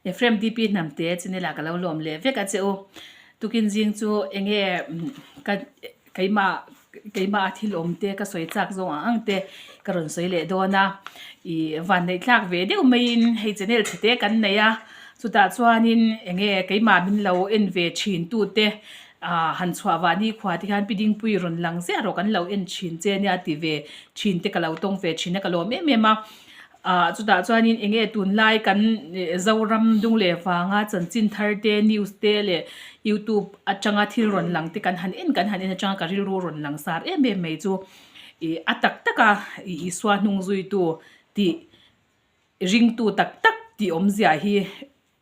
Ephraim DP hnamte channel ah ka lo lawm leh vek a che u. Tukin zing chu enge ka keimah keimah a thil awm te ka sawi chak zawng ang ang te ka rawn sawi leh dawn a. Ih vanneih thlak ve deuh maiin hei channel chhe te kan nei a, chutah chuanin enge keimah min lo en ve thin tute ah han chhuah vah ni khua te hian Pi Dingpui rawn lang ziah rawh kan lo en thin che nia ti ve thin te ka lo tawng ve thin a ka lawm em em a. Ah chutah chuanin eng nge tunlai kan Zoram dung leh vanga chanchin thar te news te leh youtube atanga thil rawn lang te kan han en kan han en atanga ka rilru rawn lang sar em em mai chu ih a tak tak a ih Isua hnung zuitu tih ringtu tak tak tih awmzia hi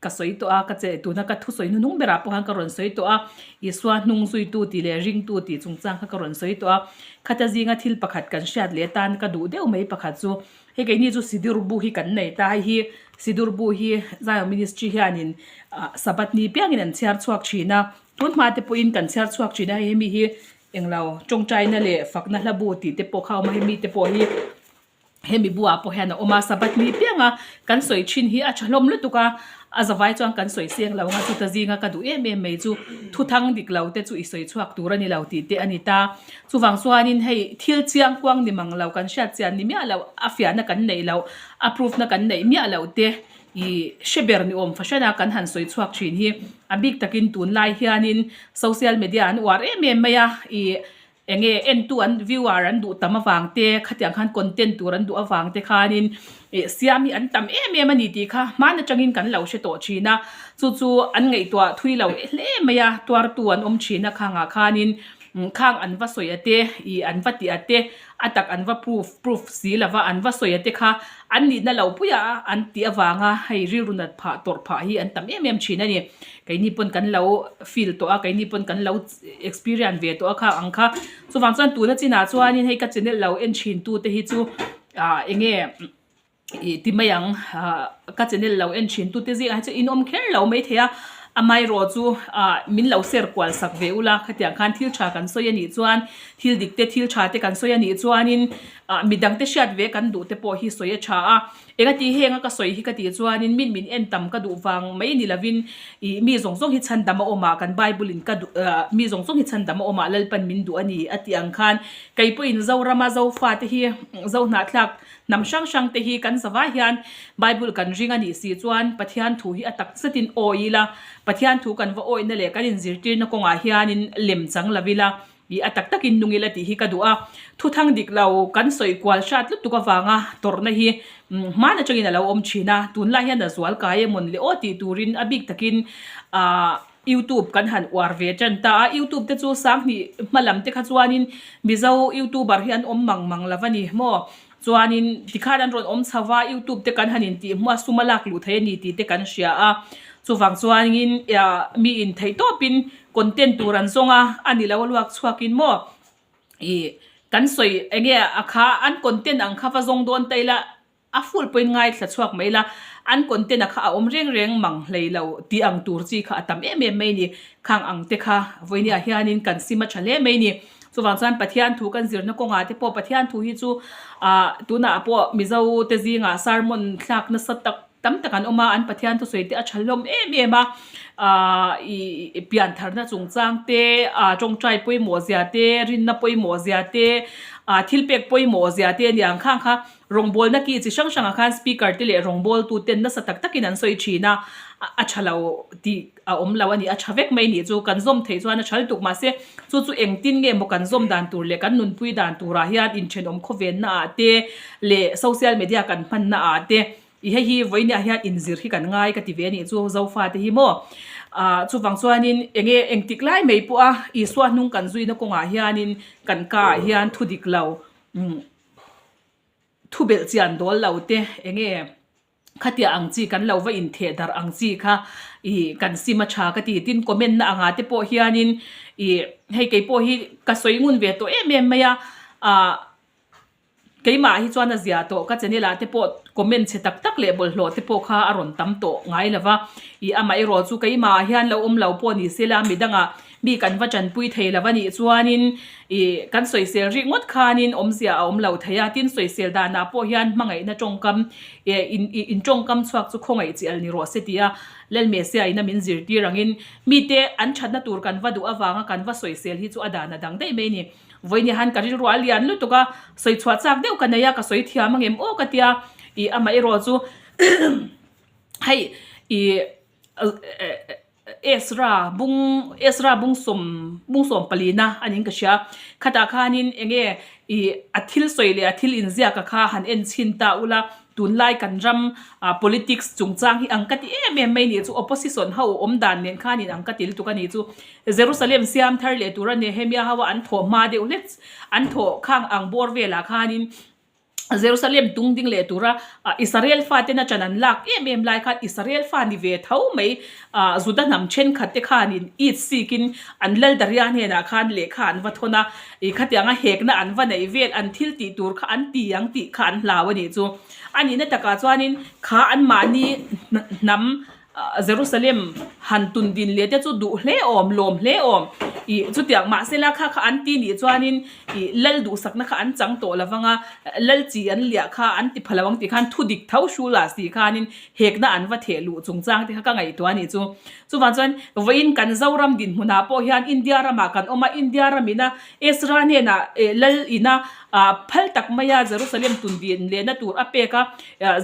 Ka sawi tawh a, ka che tuna ka thusawi hnunung berah pawh khan ka rawn sawi tawh a, Isua hnung zuitu tih leh ringtu tih chungchang kha ka rawn sawi tawh a. Khata zinga thil pakhat kan hriat leh tan ka duh deuh mai pakhat chu, hei keini chu Sidur bu hi kan nei ta, hei hi Sidur bu hi Zion Ministry hianin Sabbath ni piangin an chhiar chhuak thin a, tun hma te pawhin kan chhiar chhuak thin a, hei hemi hi englo tawngtaina leh fakna hla bu tih te pawh kha a awm a, hemi te pawh hi. Hemi buah pawh hian a awm a, Sabbath ni pianga kan sawi thin hi a tha hlawm lutuk a, a zavai chuan kan sawi seng lo ang a, chuta zinga ka duh em em mai chu thuthang dik lo te chu i sawi chhuak tur a ni lo tih te a ni ta. Chuvang chuanin hei thil chiang kuang ni mang lo, kan hriat chian ni miah loh, a fiahna kan neih loh, a proof na kan neih miah loh te i hre ber ni awm fahran a kan han sawi chhuak thin hi a bik takin tunlai hianin social media an uar em em mai a, i Eng nge entu an viewer an duh tam avang te, khatiang khan content tur an duh avang te khanin ih siam hi an tam em em a ni tih kha hman atangin kan lo hre tawh thin a. Chu chu an ngaihtuah thui lo hle mai a, tuartu an awm thin a khangah khanin khang an va sawi a te, ih an va tih a te, a tak an va proof proof si lova an va sawi a te kha an nihna lo puia an tih avanga hei rilru nat phah tawrh phah hi an tam em em thin a ni. Keini pawn kan lo feel tawh a, keini pawn kan lo experience ve tawh a kha ang kha. Chuvang chuan tuna chinah chuanin hei ka channel lo en thin tu te hi chu ah eng nge ih ti mai ang ah ka channel lo en thin tu te zingah hi chuan in awm kher lo maithei a, amaherawh chu ah min lo share kual sak ve ula khatiang khan thil tha kan sawi a nih chuan thil dik te thil tha te kan sawi a nih chuanin ah midang te hriat ve kan duh te pawh hi sawi a tha a. Enga tih heng a ka sawi hi ka tih chuanin min min en tam ka duh vang mai ni lovin ih mi zawng zawng hi chhandam a awm ah kan Bible in ka duh ah mi zawng zawng hi chhandam a awm ah Lalpan min duh a ni a tih ang khan kei pawhin Zorama Zofa te hi Zohnahthlak hnam hrang hrang te hi kan zavai hian Bible kan ring a nih si chuan Pathian thu hi a tak zetin awi ila Pathian thu kan va awihna leh kan inzirtirna kawngah hianin lem chang lo ila Ih a tak takin nung ila tih hi ka duh a, thuthang dik lo kan sawi kual hrat lutuk avanga tawrhna hi hman atangin a lo awm thin a, tunlai hian a zual kai emawn le aw tih turin a bik takin ah youtube kan han uar ve tan ta a, youtube te chu sanghnih hma lam te kha chuanin mizo youtuber hi an awm mang mang lo a ni maw chuanin tikhan an rawn awm chho va youtube te kan han intih hmuh a sum a lak luh theih a ni tih te kan hria a, chuvang chuanin ah mi intheih tawpin Content tur an zawng a, a ni lo a luak chhuakin maw ih kan sawi eng nge a kha an content ang kha va zawng dawn ta ila a full pawhin ngaithla chhuak mai ila an content a kha a awm reng reng mang hlei lo tih ang tur chi kha a tam em em mai ni khang ang te kha vawinia hianin kan sim a tha hle mai ni chuvang chuan Pathian thu kan zirna kawngah te pawh Pathian thu hi chu ah tunah pawh Mizo te zingah sermon thlak nasa tak Tam tak an awm a, an Pathian thusawi te a tha hlawm em em a, aah ih piantharna chungchang te, aah tawngtai pawimawh zia te, rinna pawimawh zia te, aah thil pek pawimawh zia te a ni ang khang kha rawngbawlna ki chi hrang hrangah khan speaker te leh rawngbawltu ten nasa tak takin an sawi thin a, a tha lo tih a awm lo a ni, a tha vek mai nih chu kan zawm theih chuan a tha lutuk mahse chu chu engtin nge maw kan zawm dan tur leh kan nunpui dan turah hian inthenawm khawvenna ah te leh social media kan hmanna ah te I hei hi vawinia hian inzir hi kan ngai ka ti ve a nih chu Zofa te hi maw. Ah chuvang chuanin eng nge engtik lai mai pawh a Isua hnung kan zuina kawngah hianin kan ka ah hian thu dik lo umm thu belh chian dawl lo te eng nge khatia ang chi kan lo va intheh darh ang chi kha ih kan sim a tha ka ti. Tin comment na angah te pawh hianin ih hei keipawh hi ka sawi ngun ve tawh em em mai a ah Keimah hi chuan a zia tawh, ka channel ah te pawh comment chhe tak tak leh bawlhhlawh te pawh kha a rawn tam tawh ngai lo va, ih amaherawh chu keimah ah hian lo awm lo pawh ni se la midangah Mi kan va tanpui thei lo a nih chuanin ih kan sawisel rik ngawt khanin awmzia a awm lo thei a, tin sawisel danah pawh hian hmangaihna tawngkam eh in ih in tawngkam chhuak chu khawngaih chi al ni rawh se ti a Lalmesiah ina min zirtir angin mite an thatna tur kan va duh avanga kan va sawisel hi chu a dan a dang daih mai a ni. Vawinia han ka rilru a lian lutuk a, sawi chhuah chak deuh ka nei a, ka sawi thiam angem aw ka tia ih amaherawh chu hei ih Ezra bung Ezra bung sawm bung sawm palina a niin ka hria. Khatah khanin eng nge ih a thil sawi leh a thil inziak a kha han en chhin ta ula, tunlai kan ram ah politics chungchang hi ang ka ti em em mai nih chu opposition ho awm dan nen khanin ang ka ti lutuk a nih chu. Jerusalem siam thar leh tura Nehemia ho a an thawh hma deuh hlek an thawh khang ang bawr velah khanin Jerusalem tung ding leh tura Israel fatena chan an lak em em lai khan Israel fa ni ve tho mai Juda hnam thenkhat te khanin it sikin an lal Daria hnenah khan lehkha an va thawn a, ih khatianga hekna an va neih vel an thil tih tur kha an ti ang tih kha an hlau a nih chu. A nihna takah chuanin kha anmahni hnam Jerusalem han tun din leh te chu duh hle awm, lawm hle awm. Ih chutiang mahsela kha kha an ti nih chuanin ih lal duhsakna kha an chang tawh lo vang a, lal chi an liah kha an ti pha lo ang tih khan thu dik tho hrul ah si khanin hekna an va theh luh chungchang te kha ka ngaihtuah a nih chu. Chuvang chuan vawiin kan Zoram dinhmunah pawh hian India ramah kan awm a, India ramina Ezra hnenah lal ina phal tak maia Jerusalem tun din lehna tur a pek a,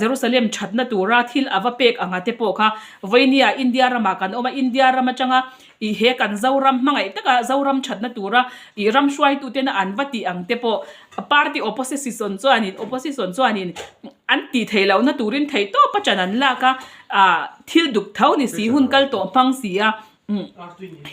Jerusalem thatna tura thil a va pek anga te pawh kha vawinia India ramah kan awm a, India ram atanga ih he kan Zoram hmangaih taka Zoram thatna tura ih ram hruaitutena an va tih ang te pawh party opposisition chuanin opposition chuanin an tih theih lohna turin theih tawp a chan an lak a, ah thil duk tho ni si hun kal tawh hmang si a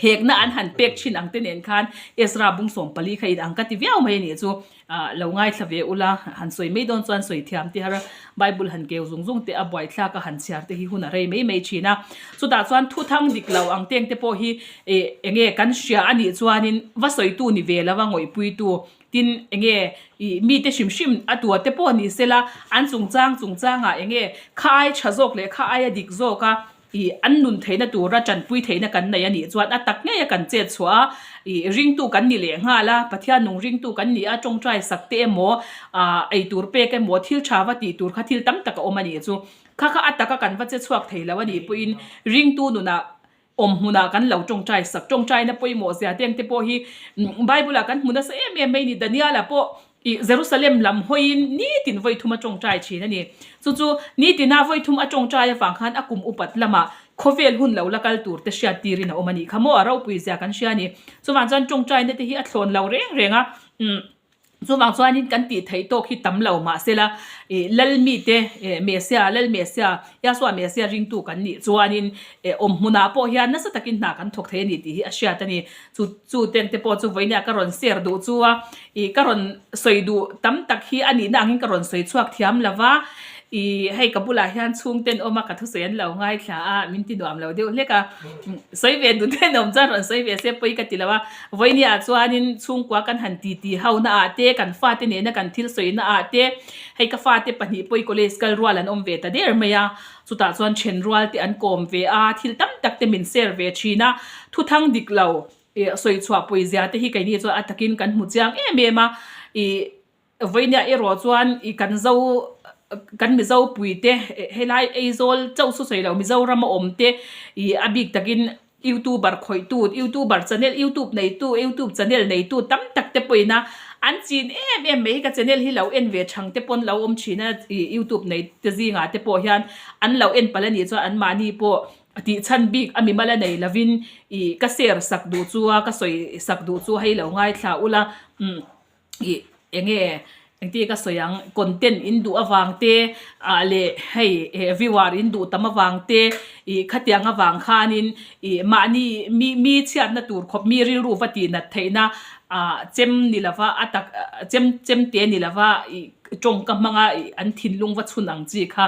hekna an han pek thin ang te nen khan Ezra bung 14 kha in ang ka ti viau mai a nih chu. Ah lo ngaithla ve ula, han sawi mai dawn chuan sawi thiam te har a, Bible han keu zung zung te a buaithlak a han chhiar te hi hun a rei mai mai thin a. Chutah chuan thuthang dik lo ang teng te pawh hi eh enge kan hria a nih chuanin va sawitu ni ve lo a ngawihpuitu tin enge ih mite hrim hrim a tua te pawh ni sela an chungchang chungchangah enge kha ai tha zawk leh kha ai a dik zawk a Ih, an nun theihna tura tanpui theihna kan nei a nih chuan a tak ngei a kan chet chhuah a, ih, ringtu kan ni leh nghal a, Pathian nung ringtu kan ni a, tawngtai sak te emaw, ah, ei tur pek emaw, thil tha va tih tur kha thil tam tak a awm a nih chu. Kha kha a taka kan va che chhuak thei lo a nih pawhin ringtu nunah awm hmunah kan lo tawngtai sak. Tawngtaina pawimawh zia te ang te pawh hi Bible ah kan hmu nasa em em mai a ni. Daniel-a pawh Ih, Jerusalem lam hawiin nitin vawi thum a tawngtai thin a ni. Chu chu nitina vawi thum a tawngtai avang khan a kum upat lamah khawvel hun lo la kal tur te hriat tirin a awm a nih kha maw? A ropui zia kan hria a ni. Chuvang chuan tawngtaina te hi a thlawn lo reng reng a, umm chuvang chuanin kan tih theih tawk hi tam lo mahsela ih lal mite eh Messiah, Lal Messiah, Yahshua Messiah ringtu kan nih chuanin eh awm hmunah pawh hian nasa takin hna kan thawk thei a ni tih hi a hriat a ni. Chu chu ten te pawh chu vawinia ka rawn share duh chu a, ih ka rawn sawi duh tam tak hi a nihna angin ka rawn sawi chhuak thiam lo va, ih hei ka bulah hian chhungten awm a ka thusawi an lo ngaithla a, min ti nuam lo deuh hlek a, sawi ve duh ten awm chuan rawn sawi ve se pawi ka ti lo a, vawinia chuanin chhungkua kan han ti ti ho na ah te, kan fate nena kan thil sawi na ah te, hei ka fate pahnih pawi college kal rual an awm ve ta der mai a. Chutah chuan then rual te an kawm ve a, thil tam tak te min share ve thin a, thuthang dik lo ih sawi chhuah pui zia te hi keini chuan a takin kan hmu chiang em em a, ih vawinia erawh chuan ih kan zo kan Mizo pui te helai Aizawl chauh chu sawi lo Mizoram a awm te ih a bik takin Youtuber khawihtu, Youtuber channel, Youtube neitu, Youtube channel neitu tam tak te pawhin a an chin em em mai hi ka channel hi lo en ve chhang te pawn lo awm thin a ih Youtube nei te zingah te pawh hian an lo en palh a nih chuan anmahni pawh tih chhan bik a mimal a nei lovin ih ka share sak duh chu a ka sawi sak duh chu hei lo ngaithla ula umm. Ih enge engti ka sawi ang content in duh avang te ah leh hei eh viewer in duh tam avang te ih khatiang avang khanin ih mahni mi mi chhiatna tur khawp mi rilru va tih nat theihna ah chem ni lova a tak chem chem te ni lova ih. Tawng ka hmanga ih an thinlung va chhun ang chi kha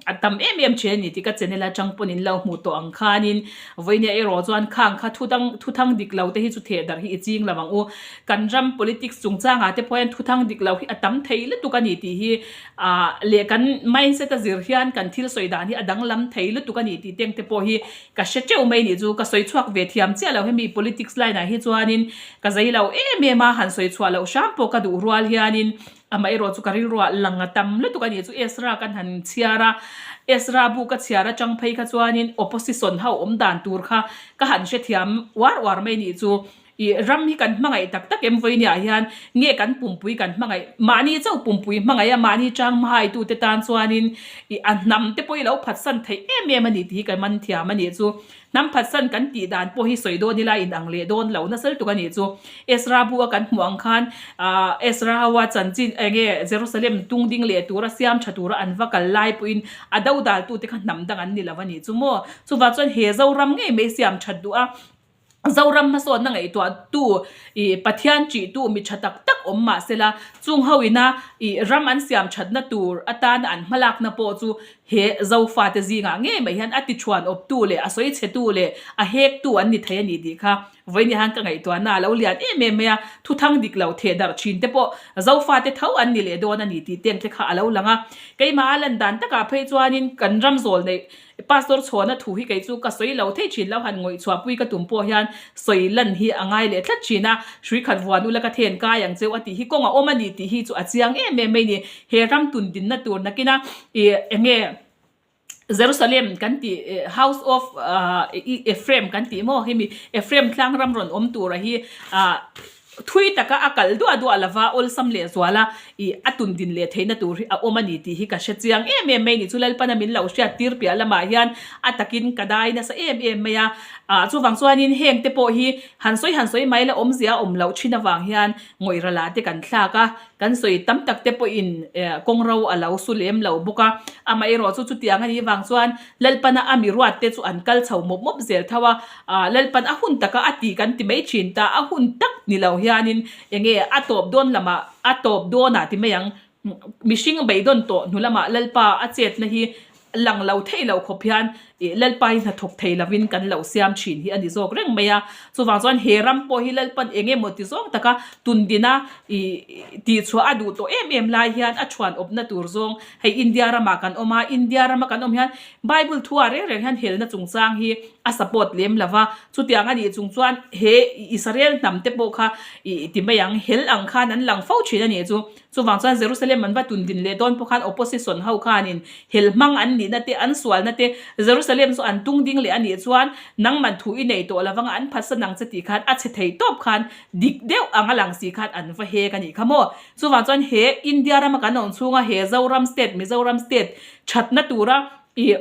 a tam em em thin a ni tih ka channel atang pawn in lo hmuh tawh ang khanin vawinia erawh chuan khang kha thu dang thu thang dik lo te hi chu theh darh hi i ching lo ang u. Kan ram politics chungchangah te pawh hian thu thang dik lo hi a tam thei lutuk a ni tih hi ah leh kan mindset a zir hian kan thil sawi dan hi a danglam thei lutuk a ni tih teng te pawh hi ka hre teuh mai nih chu ka sawi chhuak ve thiam chiah lo hemi politics line ah hi chuanin ka zei lo em em a han sawi chhuah loh hram pawh ka duh rual hianin Amaherawh chu ka rilruah lang a tam lutuk a nih chu Ezra kan han chhiar a, Ezra bu ka chhiar atang phei kha chuanin opposition ho awm dan tur kha ka han hrethiam uar uar mai nih chu. Ih ram hi kan hmangaih tak tak em vawinia hian nge kan pumpui kan hmangaih mahni chauh pumpui hmangaih a mahni chang hmahaitute tan chuanin ih a hnam te pawh hi lo phatsan theih em em a ni tih hi ka man thiam a nih chu. Hnam phatsan kan tih dan pawh hi sawi dawn ila inang leh dawn lo nasa lutuk a nih chu. Ezra bu a kan hmuh ang khan aah Ezra ho a chanchin eng nge Jerusalem tung ding leh tura siam tha tura an va kal lai pawhin a dodal tute kha hnam dang an ni lo a nih chu maw. Chuvang chuan he Zoram ngei mai siam that duh a, Zoram hmasawnna ngaihtuah tu ih Pathian ṭih tu mi tha tak tak awm mah sela chung ho ina ih ram an siam thatna tur atana an hmalakna pawh chu He Zofate zingah ngei mai hian a tichhuan awptu leh a sawichhetu leh a hektu an ni thei a ni tih kha vawiin hian ka ngaihtuahna a lo lian em em mai a, thuthang dik lo theh darh thin te pawh Zofate tho an ni leh dawn a ni tih teng te kha a lo lang a. Keimah a lan dan takah phei chuanin kan ram zawl neih Pastor chhuahna thu hi kei chu ka sawi lo thei thin lo, han ngawihchhuahpui ka tum pawh hian sawi lan hi a ngai leh tlat thin a, hrui khat vuan ula ka then kai ang cheu a tih hi kawng a awm a ni tih hi chu a chiang em em mai ni. He ram tun dinna tur nakina ih enge Jerusalem kan tih house of Ephraim kan tih maw hemi Ephraim tlang ram rawn awm tura hi ah thui taka a kal duah duah lova awlsam leh zuala ih a tun din leh theihna tur hi a awm a ni tih hi ka hre chiang em em mai ni chu Lalpana min lo hriat tir piah lamah hian a takin ka dai nasa em em mai a ah chuvang chuanin heng te pawh hi han sawi han sawi mai la awmzia a awm loh thin avang hian ngawih rala te kan thlak a. Kan sawi tam tak te pawhin kawngro a lo su lem lo bawk a, amaherawh chu chutiang a nih vang chuan Lalpana a mi ruat te chu an kal chho mawp mawp zel tho a, Lalpan a hun taka a tih kan ti mai thin ta, a hun tak ni lo hianin enge a tawp dawn lamah a tawp dawnah ti mai ang, mihring beidawn tawh hnu lamah Lalpa a chetna hi Lang lo thei lo khawp hian ih Lalpa hi hnathawk thei lovin kan lo siam thin hi a ni zawk reng mai a. Chuvang chuan he ram pawh hi Lalpan eng emaw ti zawng taka tundina ih tihchhuah a duh tawh em em lai hian a thuan awpna tur zawng hei India ramah kan awm a, India rama kan awm hian Bible thuah reng reng hian helna chungchang hi a support lem lo va. Chutiang a nih chung chuan he Israel hnam te pawh kha ih ti mai ang hel ang khan an lang fo thin a nih chu. Chuvang chuan Jerusalem an va tun din leh dawn pawh khan opposition ho khanin hel hmang an nihna te, an sualna te, Jerusalem chu an tung ding leh a nih chuan nangman thu i nei tawh lovang a, an phatsan ang che tih khan a chhe thei tawp khan dik deuh ang a lang si khan an va hek a nih kha maw. Chuvang chuan he India rama kan awm chhunga he Zoram state, Mizoram state thatna tura ih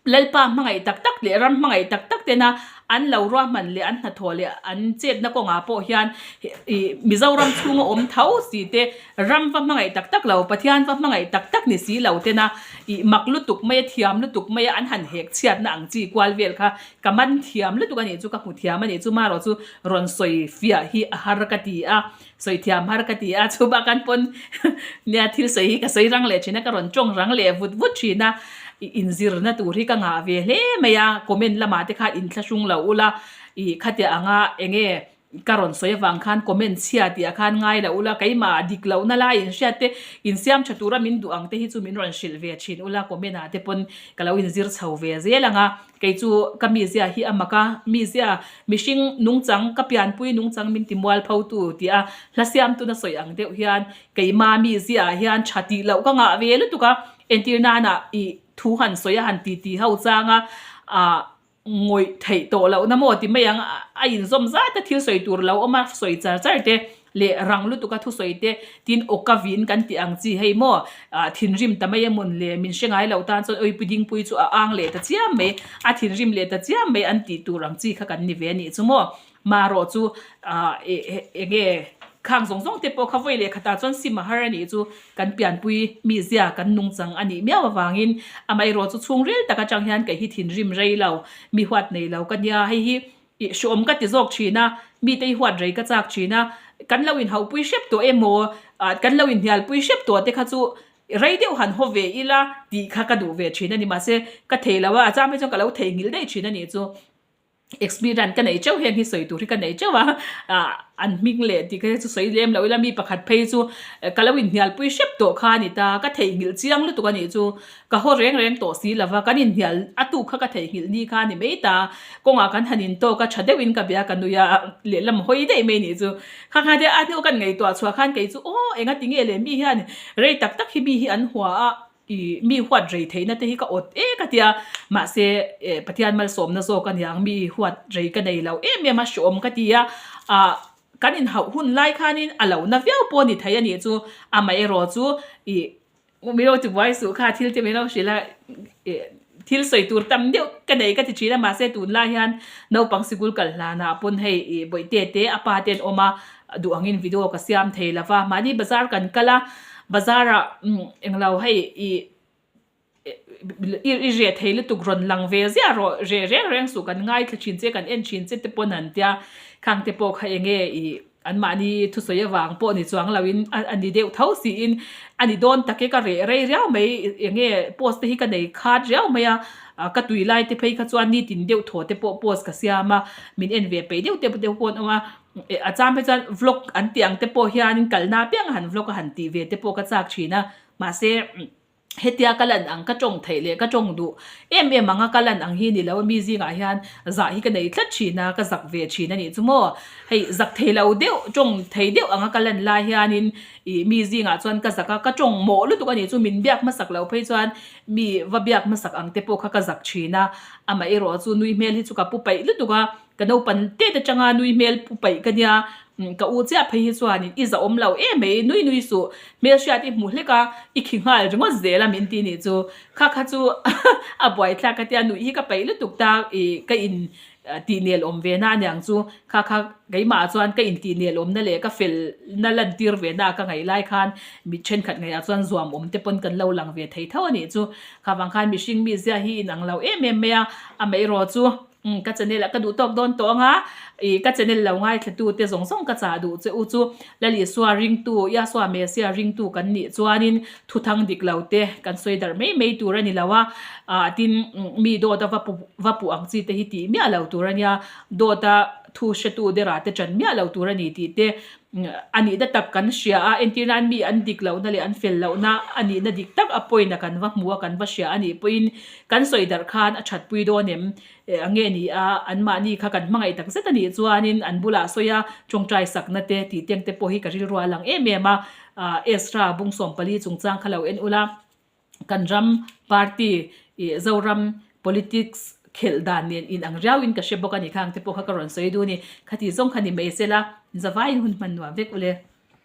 Lalpa hmangaih tak tak leh ram hmangaih tak tak tena an lo ruahman leh an hnathawh leh an chetna kawngah pawh hian ih Mizoram chhunga awm tho si te ram va hmangaih tak tak lo Pathian va hmangaih tak tak ni si lo tena ih mak lutuk mai a thiam lutuk mai a an han hek chhiatna ang chi kual vel kha ka man thiam lutuk a nih chu ka hmu thiam a nih chu marawh chu rawn sawi fiah hi a har ka ti a. Sawi thiam har ka ti a, chu bak an pawn nia thil sawi hi ka sawi rang leh thin a, ka rawn tawng rang leh vut vut thin a, inzirna tur hi ka ngah ve hle mai a, comment lamah te khan inthlahrung lo ula, ih khatiah anga enge ka rawn sawi avang khan comment chhia tih ah khan ngai lo ula, keimah dik lohna lai inhriat te, insiam tha tura min duh ang te hi chu min rawn hrilh ve thin ula, comment ah te pawn ka lo inzir chho ve zel ang a. Kei chu ka mizia hi a mak a, mizia mihring nungchang, ka pianpui nungchang min ti mualpho tu tih a hla siamtuna sawi ang deuh hian keima mizia ah hian tha tih loh ka ngah ve lutuk a, entir nana ih thu han sawi a han ti ti ho chang a, ah ngawih theih tawh lohna maw ti mai ang a inzawm zat a thil sawi tur lo awm a sawi char char te. Leh rang lutuk a thusawi te tin awka vin kan tih ang chi hei maw ah thinrim ta mai emawn le min hre ngai loh tan chuan awi pu dingpui chu a ang leh ta chiam mai a thinrim leh ta chiam mai an tih tur ang chi kha kan ni ve a nih chu maw marawh chu ah enge khang zawng zawng te pawh kha vawi leh khatah chuan sim a har a nih chu kan pianpui mizia kan nungchang a nih miau avangin amaherawh chu chhungril tak atang hian kei hi thinrim rei lo mi huat nei lo ka nia hei hi Ih hreawm ka ti zawk thin a, mite i huat rei ka chak thin a. kan lo inhauhpui hrep tawh emaw ah kan lo inhnialpui hrep tawh te kha chu rei deuh han haw ve ila tih kha ka duh ve thin a ni. Mahse ka thei lo a, a chang phei chuan ka lo theihnghilh daih thin a nih chu. Experience ka nei teuh heng hi sawi tur hi ka nei teuh a, ah an hming leh tih kha chu sawi lem lo ila mi pakhat phei chu ka lo inhnialpui hrep tawh kha a ni ta, ka theihnghilh chiang lutuk a nih chu, ka haw reng reng tawh si lo va, kan inhnial a tuk kha ka theihnghilh ni kha a ni mai ta, kawngah kan han intawk a tha deuhin ka bia ka nui a, lehlam hawi daih mai nih chu, kha kha te a hnu kan ngaihtuah chhuah khan kei chu aw enga ti nge le mi hian rei tak tak hi mi hi an hua a, I mi huat rei theihna te hi ka awt ek a tia, mahse eh Pathian malsawmna zawk a niang mi huat rei ka nei lo em em a hreawm ka ti a, ah kan inhauh hun lai khanin a lo na viau pawh a ni thei a nih chu, amaherawh chu i min lo tibuai suh kha thil te min lo hrilh a eh thil sawi tur tam deuh ka nei ka ti thin a, mahse tunlai hian naupang sikul kal hlanah pawn hei i bawihte te a pa te an awm a, duh angin video ka siam thei lo va, mahni bazar kan kal a, bazar ah englo hei ih i reh thei lutuk rawn lang ve ziah rawh reh reng reng suh kan ngaithla thin che kan en thin che te pawn an tia, khang te pawh kha enge ih anmahni thusawi avang pawh ni chuang lo in a ni deuh tho siin a ni dawn tak e ka reh rei riau mai enge post te hi ka nei khat riau mai a, ka tui lai te phei kha chuan nitin deuh thaw te pawh post ka siam a, min en ve peih deuh te pawh an awm a. A chang phei chuan vlog an tih ang te pawh hianin kalna apiang a han vlog a han tih ve te pawh ka chak thin a, mahse hetia ka lan ang ka tawng theih leh ka tawng duh em em anga ka lan ang hi ni lo a mi zingah hian zah hi ka nei tlat thin a, ka zak ve thin a nih chu maw. Hei zak thei lo deuh tawng thei deuh anga ka lan lai hianin ih mi zingah chuan ka zak a, ka tawng mawh lutuk a nih chu min biak hmasak loh phei chuan mi va biak hmasak ang te pawh kha ka zak thin a, amaherawh chu nui hmel hi chu ka pu paih lutuk a. Ka naupan tet atanga nui hmel pu paih ka nia, ka u chiah phei hi chuanin i zahawm lo em mai, nui nui suh, hmelhriat i hmu hlek a, i khi nghal ringawt zel a min ti nih chu, kha kha chu a buaithlak ka tia, nuih hi ka paih lutuk ta i ka in tih nel awm ve na aniang chu, kha kha keimah chuan ka in tih nel awmna leh ka fel na lantir ve na ka ngaih lai khan mi thenkhat ngaihah chuan zuam awm te pawn kan lo lang ve thei tho a nih chu, kha vang khan mihring mizia hi inang lo em em mai a, amaherawh chu. Umm ka channel ah ka duh tawk dawn tawh anga ih ka channel lo ngaithla tu te zawng zawng ka chah duh che u chu Lalisua ringtu Yahshua Messiah ringtu kan nih chuanin thuthang dik lo te kan sawi darh mai mai tur a ni lo a ah tin mi dawt a va pu va puh ang chi te hi tih miah lo tur a nia dawt a thu hretu dera te ṭan miah lo tur a ni tih te a nihna tak kan hria a entir nan mi an dik lohna leh an fel lohna a nihna dik tak a point a kan va hmu a kan va hria a nih pawhin Kan sawi darh khan a thatpui dawn em? A nge ni a, anmahni kha kan hmangaih tak zet a nih chuanin an bulah sawi a, tawngtai sakna te tih teng te pawh hi ka rilru a lang em em a. Ezra Bungsawmpali chungchang kha lo en ula, kan ram party ih Zoram politics khelh dan nen inang riauin ka hre bawk a ni khang te pawh kha ka rawn sawi duh a ni. Khati zawng kha ni mai sela, zavaiin hun hman nuam vek ule.